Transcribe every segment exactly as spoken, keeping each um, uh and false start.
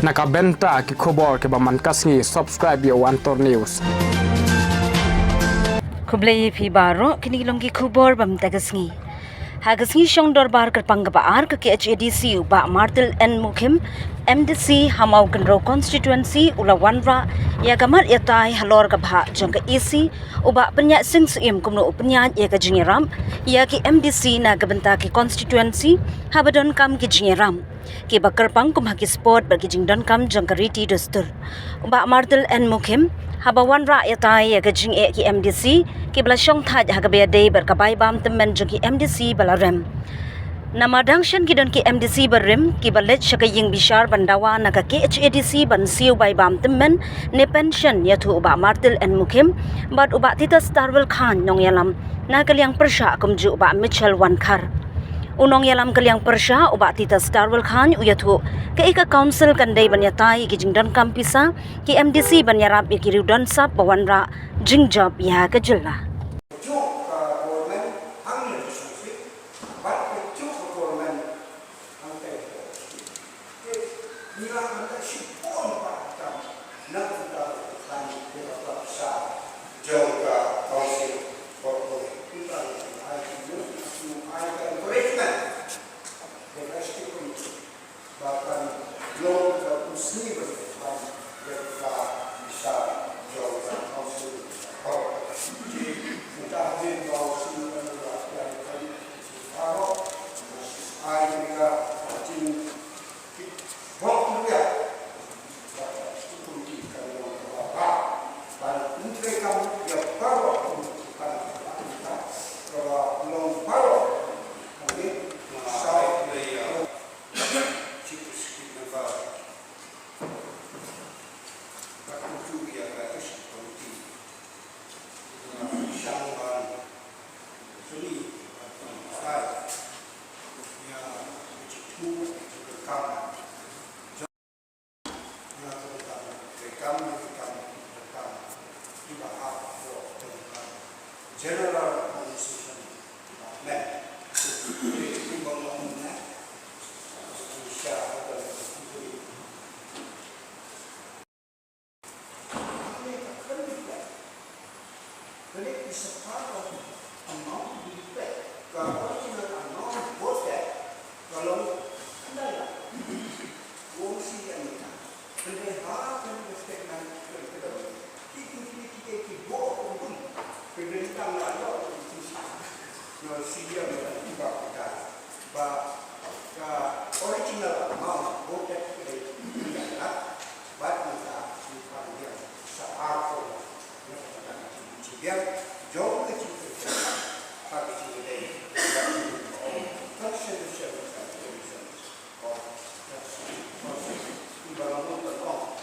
Na ka bynta ki khubor kiba man ka sngi, subscribe ïa One Tour News. Khublei ïa phi baroh, kine ki long ki khubor ba mynta ka sngi. Ha ka sngi shong dorbar kyrpang kaba ar ka K H A D C, u Bah Martil N Mukhim, M D C ha Mawkynrew constituency, u la wanrah ïa ka mat ïatai halor ka bhah jong ka E C, u Bah Pynïaid Sing Syiem, kumno u pynïaid ïa ka jingïarap ïa ki M D C na ka bynta ki constituency haba donkam ki jingïarap. Kiba kyrpang kum ha ki sport bad ki jingdonkam jong ka riti dustur. U Bah Martil N Mukhim, haba wanrah ïatai ïa ka jingeh ki M D C kiba la shongthait ha kaba ïadei bad ka bai bam tymmen jong ki M D C ba la rem. Namar dang shen ki don ki M D C ba rem kiba leit sha ka ïing bishar ban dawa na ka K H A D C ban siew bai bam tymmen ne pension, ïathuh u Bah Martil N Mukhim bad u Bah Titus Tarwel Chyne, nongïalam na ka liang pyrshah kumjuh u Bah Mitchell Wankhar. U nongïalam ka liang pyrshah, u Bah Titus Tarwel Chyne, u ïathuh kaei ka council kan dei ban ïatai ïa ki jingdonkam pisa ki M D C ban ïarap ïa ki riew don sap ba wanrah jingjop ïa ka jylla. Jong ka government hangne, bad ka jong ka government hangtai. General Administration Department. Kane is a part of amount we pay. Ka original amount voted ka long khyndai lak. Wong si ïa ni ka. Hynrei ha kane ka statement ka dei ki, ki, ki, ki, ki, ki bok kum kum. Hynrei tang la ïoh ki si. No si ïa ni ka, ki bak ka. Ba ka original amount voted ka dei khyndai lak. Bad mynta ngi pan biang sa ar klur na ka bynta ka jingbiang jong ka jingpyrkhat ha ka jingïadei bad ka jingpynlong constitution of the Council. Kiba la mut ban ong,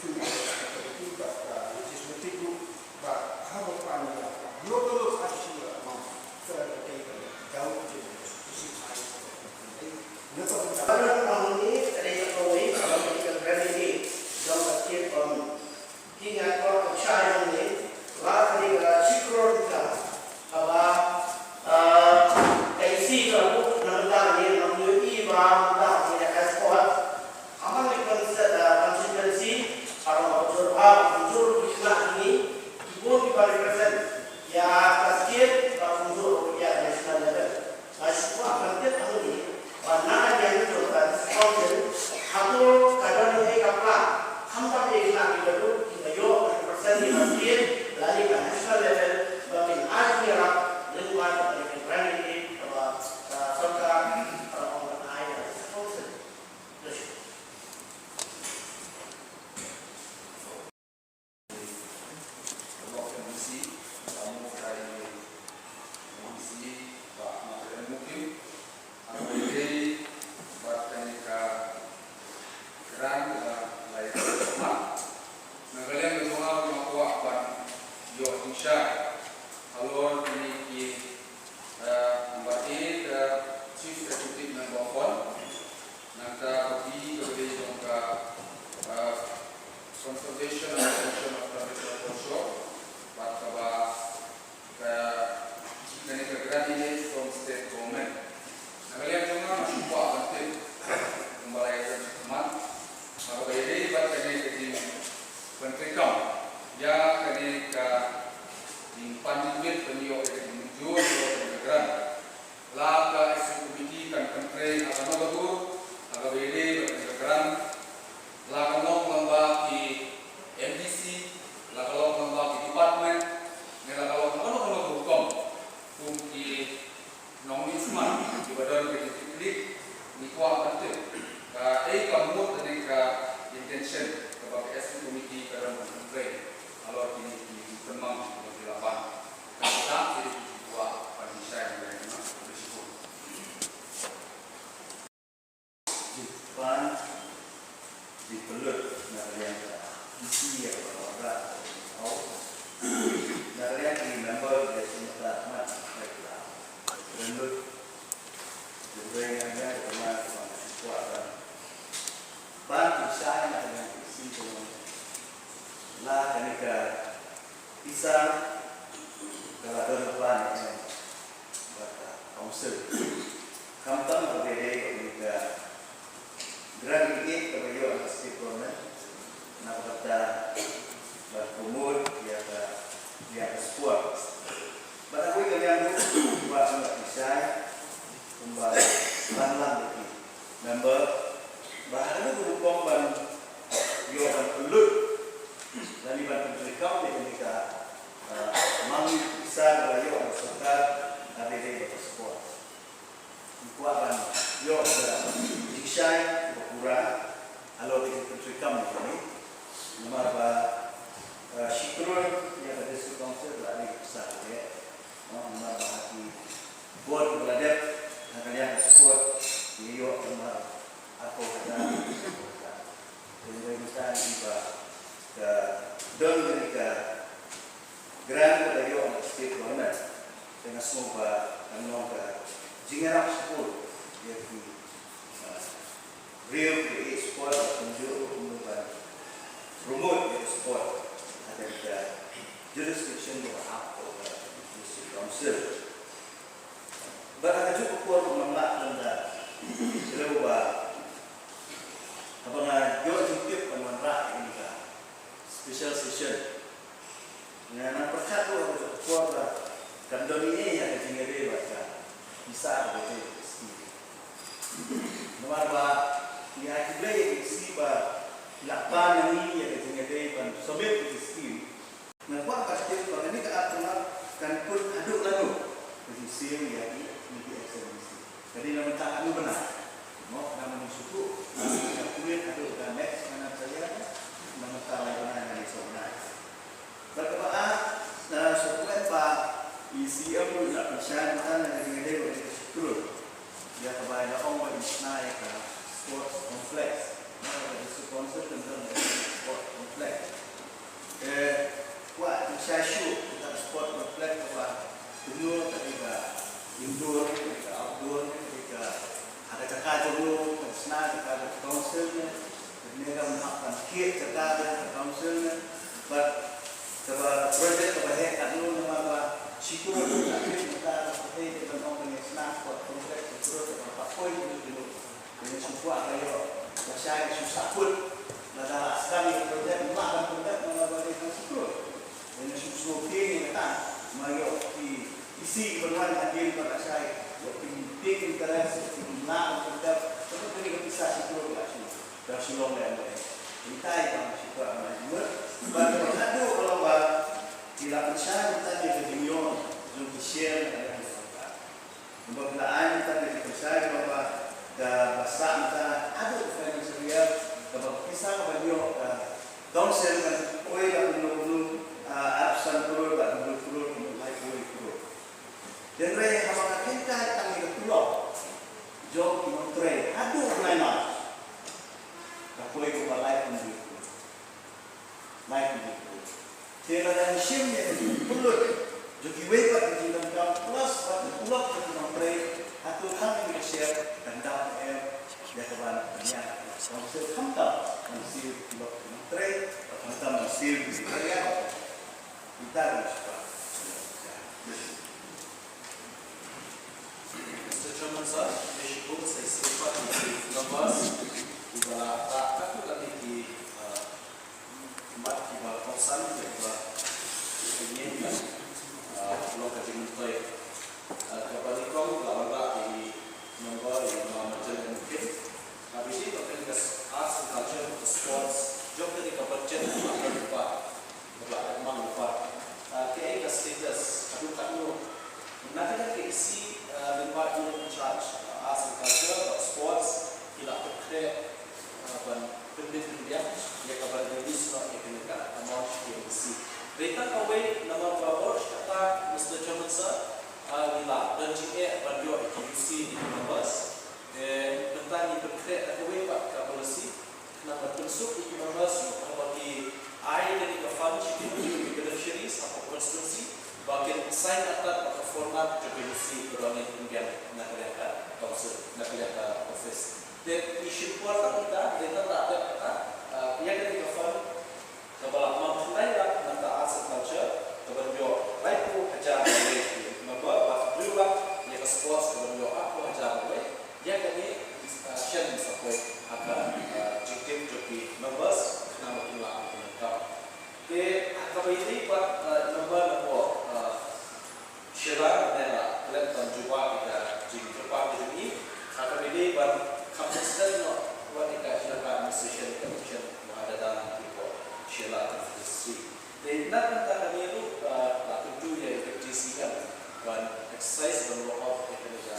jong ka Executive bad ka Legislative ruh, ba haba pan ïa ka global additional amount, ka dei ban daw jingpynlong. Ka long hangne ka dei kawei ka long ka dei ka brand name jong ka state government. Ki ngat bor ka sha jong ngi la ka dei ka shi klur tyngka. Haba, ah, ka E C ka la buh na ka bynta ngi, ngam ïohi ba na ka bynta ngi ka sport. Ha man ka consti-, ah, constituency, haba ka jur bha, ka jur ki khynnah ngi, ki bun kiba represent ïa ka state, ba kumjuh ruh ïa ka national level. Nga shu kwah ban tip hangne ba na ka liang jong ka District Council, hato ka don ei ka plan, khamtam ei ka plan kiba dei kiba ïoh ka represent ïa ka state lane ka national level, ba kin ai jingïarap lyngba jong ka brand name kaba ka sorkar ka la ong ban ai ïa ka Hei, ha kano ka dur, ha kaba ïadei bad ka grant, la ka long lyngba ki M D C, la ka long lyngba ki department, ne la ka long ha kano kano ka rukom, kum ki nongmihkhmat kiba don ka jingkitkhlieh, ngi kwah ban tip kaei ka mood ne ka intention kaba ka S P committee ka don ban pyntrei halor kine ki jingpynmang kiba ki la pan. Ka dei ki jingkwah ban pynshai na ka liang jong nga. Khublei shibun. Jingpan jingpynlut na ka liang ka E C ïa kaba la wanrah, na ka liang ki member ïa ki mata mat ïa ka pynlut. Jingpynlut na ka liang ka pynlut, ban pynshai na ka liang ka E C ka long la kane ka pisa ka la don ban ïa ka council. Khamtam kaba ïadei bad ka grant aid kaba ïoh na state government na ka bynta ban promote ïa ka, ïa ka sport. Bad ha kawei ka liang ruh, ba nga pynshai kumba ban lang ïa ki member ba ha kano ka rukom ban ïoh ban pynlut lane ban pyntreikam ïa kane ka, ah, mang pisa ba la ïoh na ka sorkar ha kaba ïadei bad ka sport. Ngi kwah ban ïoh ka jingshai kaba pura halor ka jingpyntreikam ïa kane. Namar ba, eh, shi klur ïa ka District Council la dei ka pisa ka dei. Namar ba ha ki bor kiba la dep ha ka liang ka sport ngi ïoh namar arphew hajar. Te hynrei mynta ngi ba ka don kane ka grant ba la ïoh na state government. Te nga sngew ba kan long ka jingïarap shibun ïa ki, ah, briew kiba ïeit sport, ba kumjuh ruh kumno ban promote ïa ka sport ha kane ka jurisdiction ba hap ka District Council. Bad ha kajuh ka por ruh ngam lah ban da kdew ba haba nga ïoh jingtip ban wanrah ïa kane ka special session. Nga nang pyrkhat ruh ha kajuh ka por ba kan don ei ei ïa ka jingïadei bad ka pisa kaba dei ka scheme. Namar ba ngi ai khublei ïa ka E C ba ki la pan ïa ngi ïa ka jingïadei ban submit ïa ka scheme. Nga kwah ban tip ba kane ka artylli kan kut haduh lano ka jingsiew ïa ki, ïa ki S M D C. Ka dei na bynta katno bnai. Mo, na mynta shuh, na mynta kulit haduh ka next financial year, na mynta lai bnai, na lai saw bnai. Bad kaba ar, na shuh kmen ba i C M ruh i la pynshai mynta na ka jingïadei bad ka shi klur. Ïa kaba i la ong ba in shna ïa ka sports complex. Ïa ka district council kan don ïa ka sports complex. Eh, kwah pynshai shuh ïa ka sports complex kaba kumno, ka dei ka indoor, ka dei ka outdoor, ka dei ka ha ka jaka jong no, kan shna ïa ka council ne. Kane ka map kan thied jaka ka council ne. Bad kaba project kaba heh katno namar ba shiko ka tip mynta ka pyrthei ka ban ong ka ngi sna sport complex ka pyrthei ka ban poi ka ngi dulu. Ka ngi shu kwah ka ïoh ka shai ka shu sahkut. Lada la sdang ïa ka project mlak ban project namar ba dei ka shiko. Ka ngi shu shu tieng ïa kata ma ïoh ki isi ki ban wan hadien ba ka shai ïoh ki tieng interest ki mlak ban project. Ka ngi ka pisa shiko ka shu. Ka shu long leh leh. Ita i ba shu kwah ba jingmut. Ba ka haduh ka long ba ki la pynshai mynta ïa ka jingïoh jong ki share na ka liang ka sorkar. Namar ki la ai mynta ïa ka pynshai ka long ba ka ba sah mynta haduh ka financial year ka ba ka pisa ka ba ïoh ka council kan poi la kumno kumno, ah, arphew san klur bad hynriew klur kumno lai klur. Hynrei haba nga kyntait tang ïa ka tulop jong ki nongtrei haduh u bnai March, ka poi kumba laiphew hynriew klur. Laiphew hynriew klur. Te lada ngi shim ïa ka jingpynlut jong kiwei pat ki jingdonkam plus bad ka tulop jong ki nongtrei, hato tang ïa ka share kan dap ne em ïa kaba ngi pynïaid. Khamtam ban siew ki tulop ki nongtrei, khamtam ban siew ki jingpynïaid. Mister Chairman sir, khublei shibun sa ïa ki numbers kiba la rah katto katne ki, uh, mat kiba kongsan kiba ki nyen ka, uh, long ka jingmyntoi, uh, kaba nyngkong la wanrah ïa i number ïa i Pynkhreh da kawei pat ka policy khnang ban pynsuk ïa ki members ruh haba ki ai kane ka fund sha ki beneficiaries hapoh constituency ba kin sign artat bad ka format jong ka U C ba dang pynbiang na ka liang ka council, na ka liang ka office. Te ngi shim por tang kita, te tang da dep kata, ah, ïa kane ka fund kaba la mang khyndai lak na ka arts and culture, kaban ïoh laiphew hajar bawei ki member, bad hynriew lak ïa ka sports, kaban ïoh arphew hajar bawei. Ïa kane, ah, shen sa poi ha ka, ah, jingtip jong ki members khnang ba kin lah ban pyndonkam. Te ha kaba ïadei bad, ah, member na ka, ah, Sheila, ne la klet ban jubab ïa ka jingkyrpad ka jong i. Ha kaba ïadei ban kham consistent noh wat ïa ka jingkyrpad administration, ka mission wa ha dang ki por Sheila ka ministry. Te na ka bynta kane ruh, ah, la kyntu ïa ka F D C ban exercise ban work out ïa kane ka,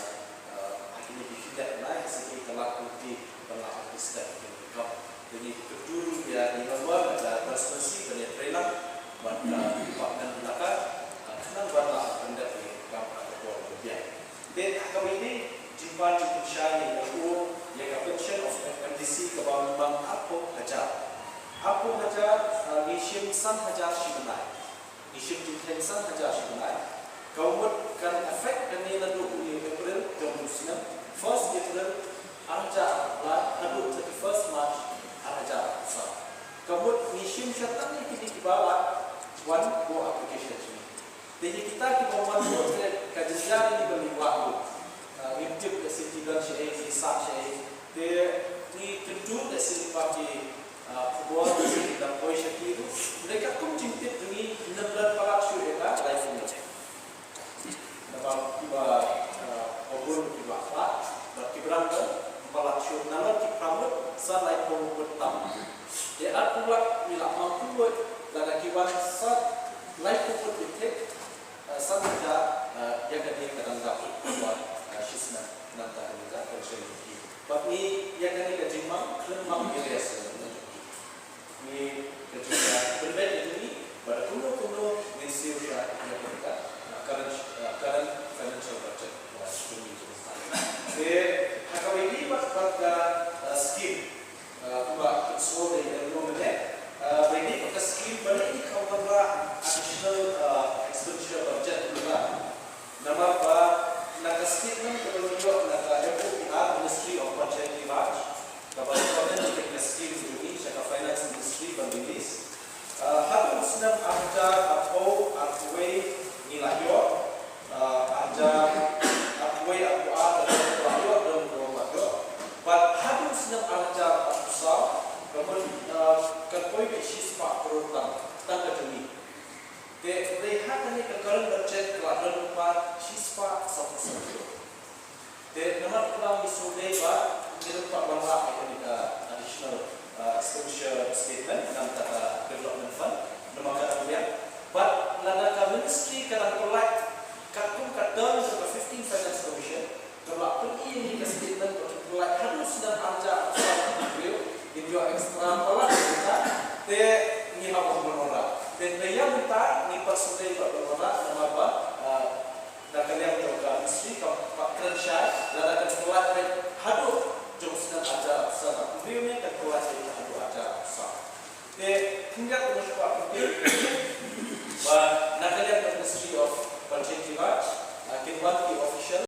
ah, ha kine ki khyndiat bnai, ha shisien ka la kyntu ban la consistent ïa kane ka kam. Te ngi kyntu ruh ïa i member na ka constituency ban ïatreilang bad ka department elaka, ah, khnang ban lah pyndep ïa ka kam ha ka por ba biang. Te ha kaba ïadei jingpynshai ïa u, ïa ka pension of M D C kaba mang arphew hajar. Arphew hajar, ah, ngi shim san hajar shi bnai. Ngi shim jingkheiñ san hajar shi bnai. Ka mut kan effect kane naduh u April jong u snem, first April ar hajar arphew lai haduh thirty-first March ar hajar arphew saw. Ka mut ngi shim shwa tang ïa kine kiba la wan buh application jong ngi. Te ïa kita kiba wan buh te ka jingïaid ïa ngi ban ïa wad buh. Ah, ngim tip lehse ki don shaei, ki sah shaei. Te ngi kyntu lehse lyngba ki, ah, khubor lehse ki dang poi sha ki ruh. Hynrei katkum jingtip jong ngi ngim don palat shuh ïa ka laiphew ngut. Namar kiba, ah, ba bun kiba palat, bad kiba dang don, palat shuh nalor ki phra ngut, sa laiphew ngut tam. Te arphew lak ngi la mang pynlut, lada ki wan sa laiphew ngut ki thik, eh, san hajar, eh, ïa kane ka dang dap, eh, shisnem, nangta ka dang dap, ka dang shisnem. Bad ngi, ïa kane ka jingmang, khlem mang arrears, eh, ngi, ka jingmang, pynbeit ïa ngi, bad kumno kumno, ngin siew sha, ïa kane ka, eh, current, eh, current financial budget, eh, jong ngi jong ngi. Te, ha kaba ïadei bad, bad ka, eh, scheme, Ah, kumba ka sngewthuh ïa ngi mynne, ah, ba ïadei bad ka scheme ba ïadei ka wanrah additional, ah, expenditure budget mynta. Namar ba na ka statement kaba la ïoh na ka M O P R, Ministry of Panchayati Raj, kaba la recommend ïa ka scheme jong ngi sha ka Finance Ministry ban release. Ah, haduh u snem ar hajar arphew, arphew wei ngi la ïoh. Ah, ar hajar arphew wei, arphew ar, arphew ar, arphew ar, arphew ar. Bad haduh u snem ar hajar arphew saw, ka mut, ah, kan poi beit shispah klur tang, tang ka jong ngi. Te hynrei ha kane ka current budget ka la don lypa shispah sawphew saw klur. Te namar kata ngi sngewdei ba ngin ym pat wanrah ïa kane ka additional, ah, expenditure statement na ka bynta ka development fund, namar ka dang biang. Bad lada ka ministry ka dang pynlait katkum ka terms of the fifteenth Finance Commission, ka la pyni ïa ngi ka statement ba kin pynlait haduh snem ar hajar arphew saw, ngin ïoh extra palat mynta, te ngi hap ban wanrah. Te na ïa mynta ngi pat sngewdei ban wanrah namar ba, ah, Na ka liang jong ka ministry kam pat kren shai, lada kan pynlait beit haduh jong snem ar hajar arphew saw, ka kumne kan pynlait beit haduh ar hajar arphew saw. Te khyndiat u nongshwa pynthei,